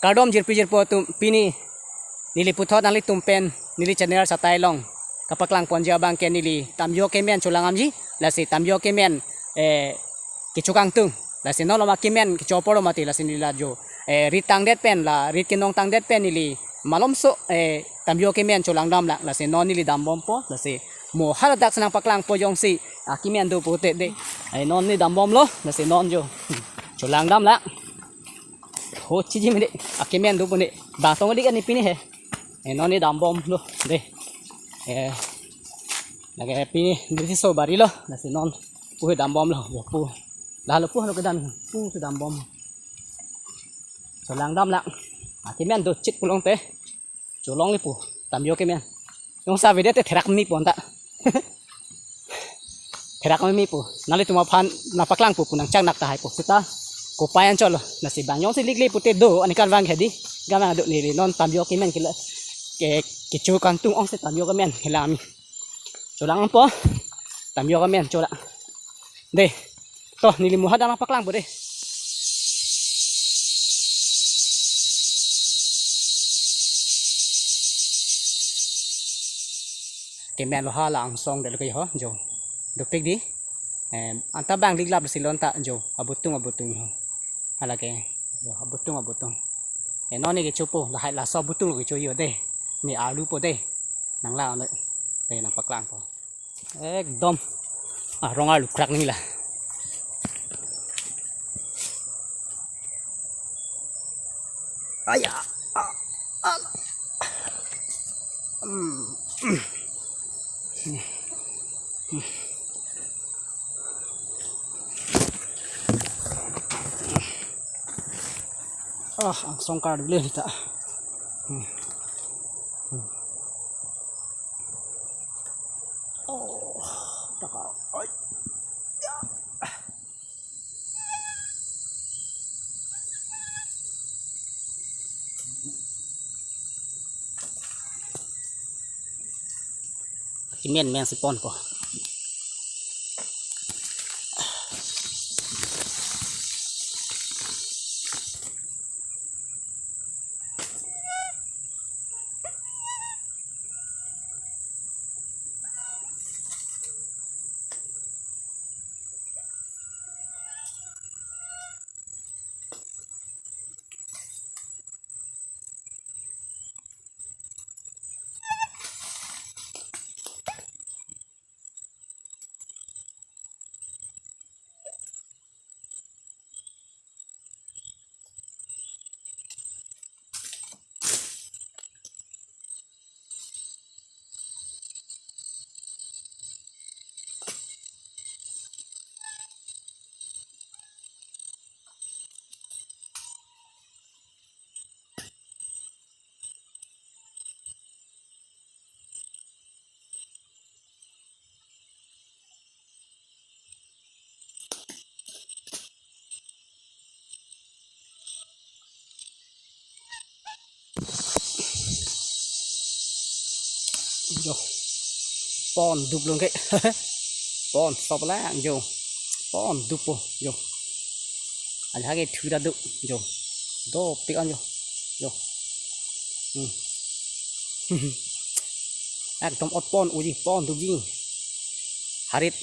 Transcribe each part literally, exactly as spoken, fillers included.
Kardom jirpi jirpo atum, pini neli puthot nanglitum pen neli channel Satai along kapaklang ponji abang ke neli tamjo kemen cholang damji, lasi tamjo kemen, eh, kecho kangtung. Lasi non loma kemen kecho apor lo mati, lasi neli la jo, eh, rit tangdet pen, la rit kenong tangdet pen neli malomso, eh, tamjo kemen cholang damlang, lasi non neli dambompo, lasi mo haladak senang paklangpo jongsi akemen do pute dei. Eh, non neli dambomlo, lasi non jo cholang damlang. Ho chiji mene akemen do pune. Bang tong dik ani pini he. Eh, non neli dambomlo dei. Eh, lake pini neli so bari lo, lasi non pu he dambomlo, yo pu. Lahelo pu halo kedam, pu si dambom. Cholang damlang. Akemen do chit pulote cholongle pu tamjo kemen. Jongsi avedet te therak memepo anta. Therak memepo. Nanglitum aphan nangpaklangpo pu nangchak nak tahaipo. Seta kopai anchot lo. Lasi bang jongsi likle pute do, ani kan vang hedi. Gamang do neli non tamjo kemen kela, ke, kecho kangtung ong si tamjo kemen kelang. Cholangpo. Tamjo kemen cholang. Dei. To, neli mo hadak nangpaklangpo dei. Kemen lo hala angsong det lo ke ho, jo. Dopik dei. Em, anta bang liklap si lo anta jo. Abutung abutung ho. Hala ke. Jo, abutung abutung. Eh, non neli kechopo, lahai laso abutung lo kecho yo dei. Ne arlupo dei. Nanglang ne. Dei, nangpaklangpo. Ekdom arong arlu krak neli la. Aya. Ah, ah. Hmm. Ah, angsong kar dulu kita. Hmm. Hmm. Oh, taka. Oi. Ya. Kemen men si ponpo. Jo. Pon dup longke. Pon stop la jo. Pon dup po jo. Alha ke thu ta do jo. Dopik an jo. Jo. Hmm. Ekdom ot pon uji, pon dupji. Harit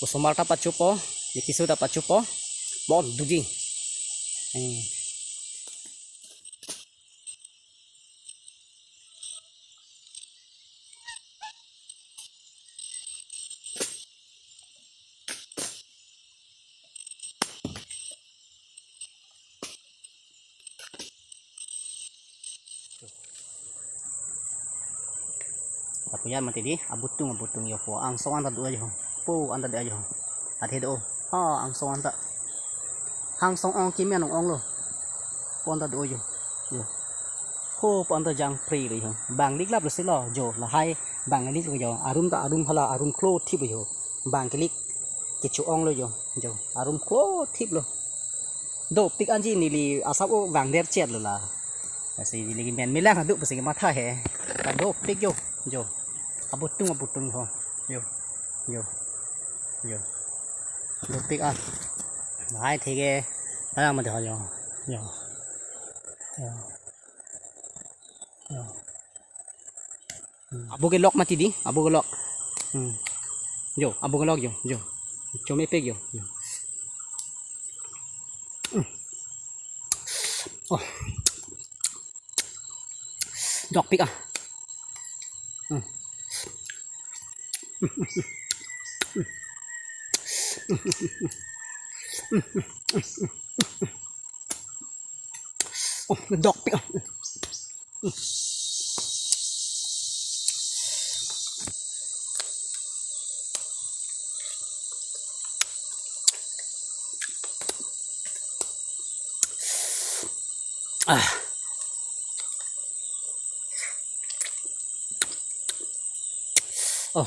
osomar ta pachopo, nipiso ta pachopo, pon dupji. Eh. Lapu ya mati dei, abutung abutung jo po, angsong anta do jo, po anta do jo, athe do, ha angsong anta, angsong ong kemen ong ong lo, po anta do jo, jo, ho po anta jangpre lo jo, bang liklap lo si lo jo, lahai bang lik lo jo, arum ta arum hala arum klo thip lo jo, bang kelik kecho ong lo jo, jo, arum klo thip lo. Dopik anji neli asap o vang der chet lo la. Lasi neli men melang adu pasi matha he. Dopik jo, jo. Abutung abutung ho. Jo, jo, jo. Dopik an. Hai thege. Alang ma de ho jo. Jo. Ya. Ya. Hmm. Abo kelok mati di, abo kelok. Hmm. Jo, abo kelok jo, jo. Chome pek jo, jo. Hmm. Oh. Dokpik ah. Hmm. Oh, dokpik ah. Ah. Oh.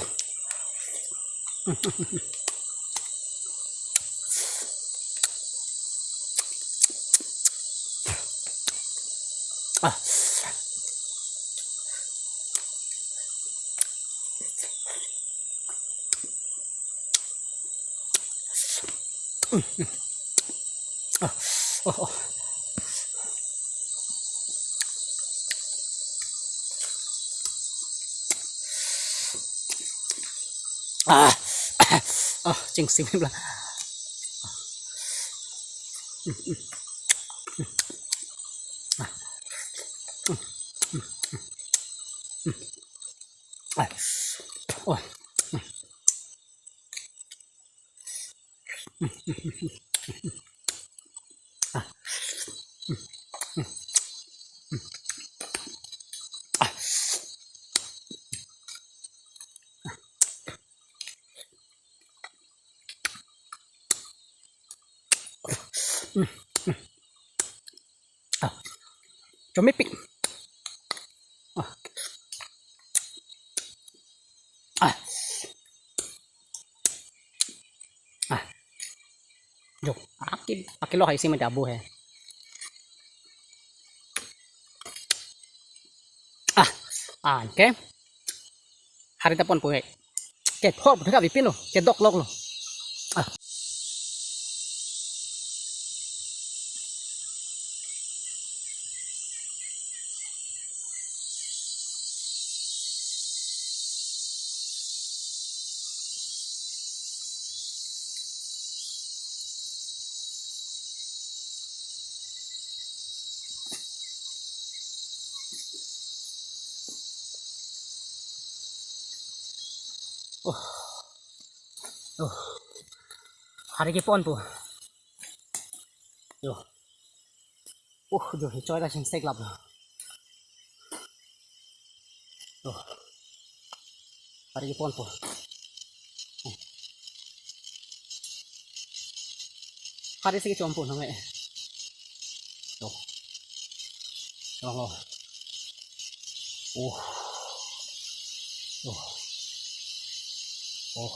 Ah. Ah, oh, oh. Ah, ah, chingsim la. Ah. Oh. Ah, chomepik. Ah. Ah. Ah. Jo, aki, akilo hai si mati abu hai. Ah. Ah, okay. Hari ta ponpo hai. Kethor pu thek avi pin lo, kedoklok lo. Ah. Oh. Oh. Hari keponpo. Jo. Uh, jo hi choi ta sing seklap lo. Jo. Hari keponpo. Hari si kechompo nang eh. Jo. Long lo. Uh. Uh. Uh.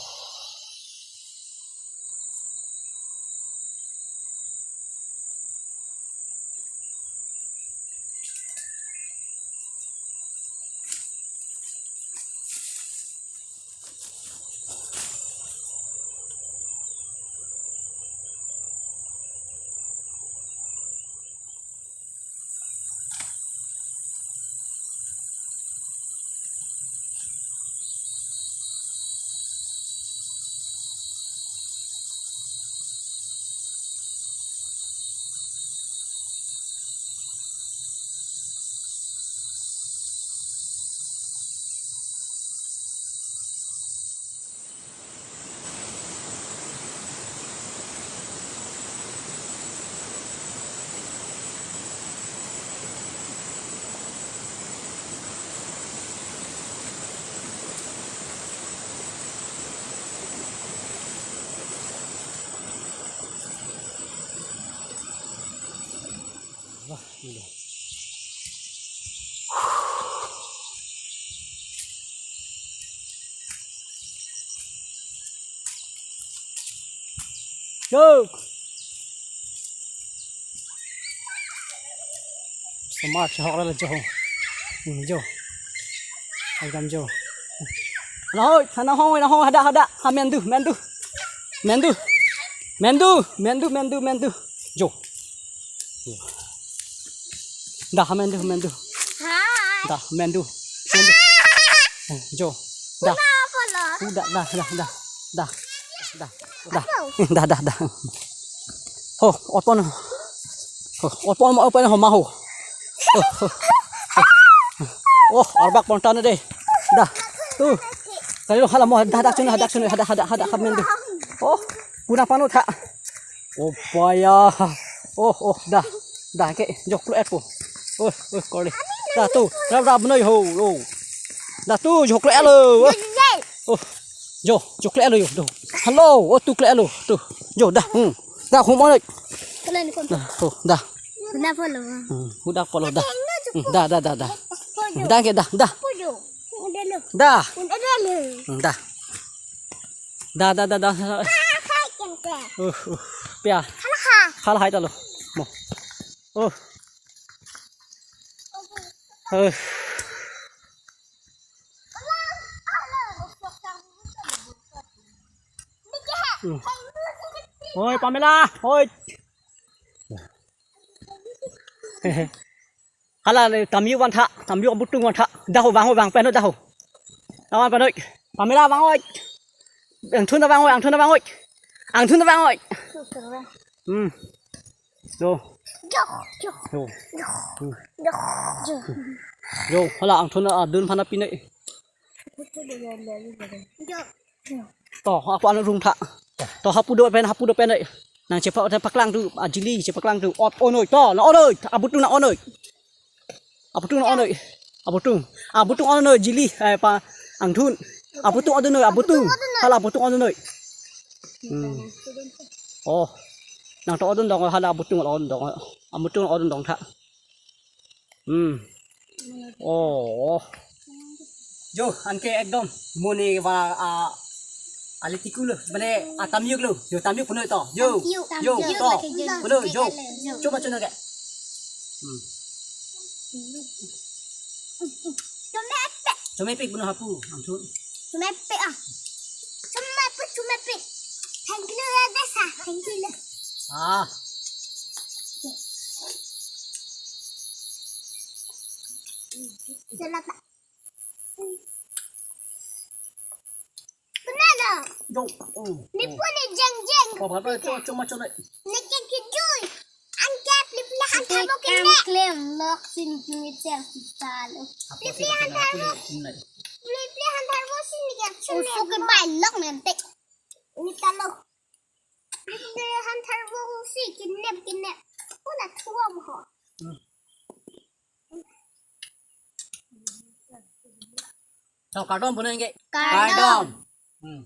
Wah, ini. Go! Semar chahok la jo. Ini jo. Agam jo. Lahoi, sana hong, na hong, hada, hada. Ha, mendu, mendu. Mendu. Mendu, mendu, mendu, mendu. Jo. Jo. Dah, mendu, mendu. Hai. Dah, mendu. Mendu. Eh, jo. Dah. Kenapa lo? Udah, dah, dah, dah. Dah. Dah. Dah. Dah, dah, dah. Oh, otpon. Oh, otpon, otpon, ho, maho. Oh, oh. Oh, arbak pontan deh. Dah. Tuh. Kali lo hala mo, dah, dah, chun, dah, chun, dah, dah, dah, dah, mendu. Oh, guna panu tha. Oh, paya. Oh, oh, dah. Dah, ke, joklo epo. Oh, oh, kali. Dah, tuh. Rap, rap, noi, ho, lo. Dah, tuh, joklo elo. Oh. Jo, joklo elo, yo, tuh. Hello, oh, tuh, klo elo, tuh. Jo, dah, hmm. Dah, hum, oi. Kalian ikut. Dah, tuh, dah. Kenapa lo? Hmm, udah polo, dah. Hmm, dah, dah, dah, dah. Dah, ke, dah, dah. Udah lo. Dah. Udah lo. Hmm, dah. Dah, dah, dah, dah. Uh, uh. Pia. Kalah. Kalah hai ta lo. Mo. Oh. Uh. Hmm. Oi, Pamela, oi. Hala le tamyu van tha, tamyu abutung van tha. Dah ho, vang ho, vang pen ho, dah ho. Awan pen ho. Pamela vang ho. Angthun vang ho, angthun vang ho. Angthun vang ho. Hmm. Jo. Jo, jo. Jo. Hmm. Jo, jo. Jo, hala angthun adun phana pine. Jo. To, hapu anu rung tha. To, hapu do pen, hapu do pen. Nang chepa, chepa klang tu, ajili, chepa klang tu. Ot, onoi, to, na onoi, abutung na onoi. Abutung na onoi. Abutung. Abutung onoi, jili, eh, pa, angthun. Abutung odun noi, abutung. Hala abutung odun noi. Hmm. Oh. Nang to odun dong, hala abutung odun dong. Abutung odun dong tha. Hmm. Oh. Jo, anke ekdom mone va, a, ali tiku lo, mane atamyuk lo. Jo, tamyuk punoi to. Jo, tamyuk, jo, tamyuk, to. Lake jo. Punoi, jo. Jo. Coba chuna ke. Hmm. Chomepik. Chomepik punoi hapu, angthun. Chomepik ah. Chomepik, chomepik. Thank you, desa. Thank you. Ah. Jalata. Kenapa? Dong. Oh, oh. Nipu ni jeng jeng. Kau berapa? Cuma, cuma, cuma. Nek yang kijui. Angkat, plipli hantar bo kene. Kam klem lok sini kimi cel kita lo. Plipli hantar bo. Plipli hantar bo sini ya. Usuk ke bailok nanti. Ini talo. Plipli hantar bo si kinep kinep. Kau nak tua mo. Hmm. To, kardom punoi ke. Kardom. Kardom. Hmm.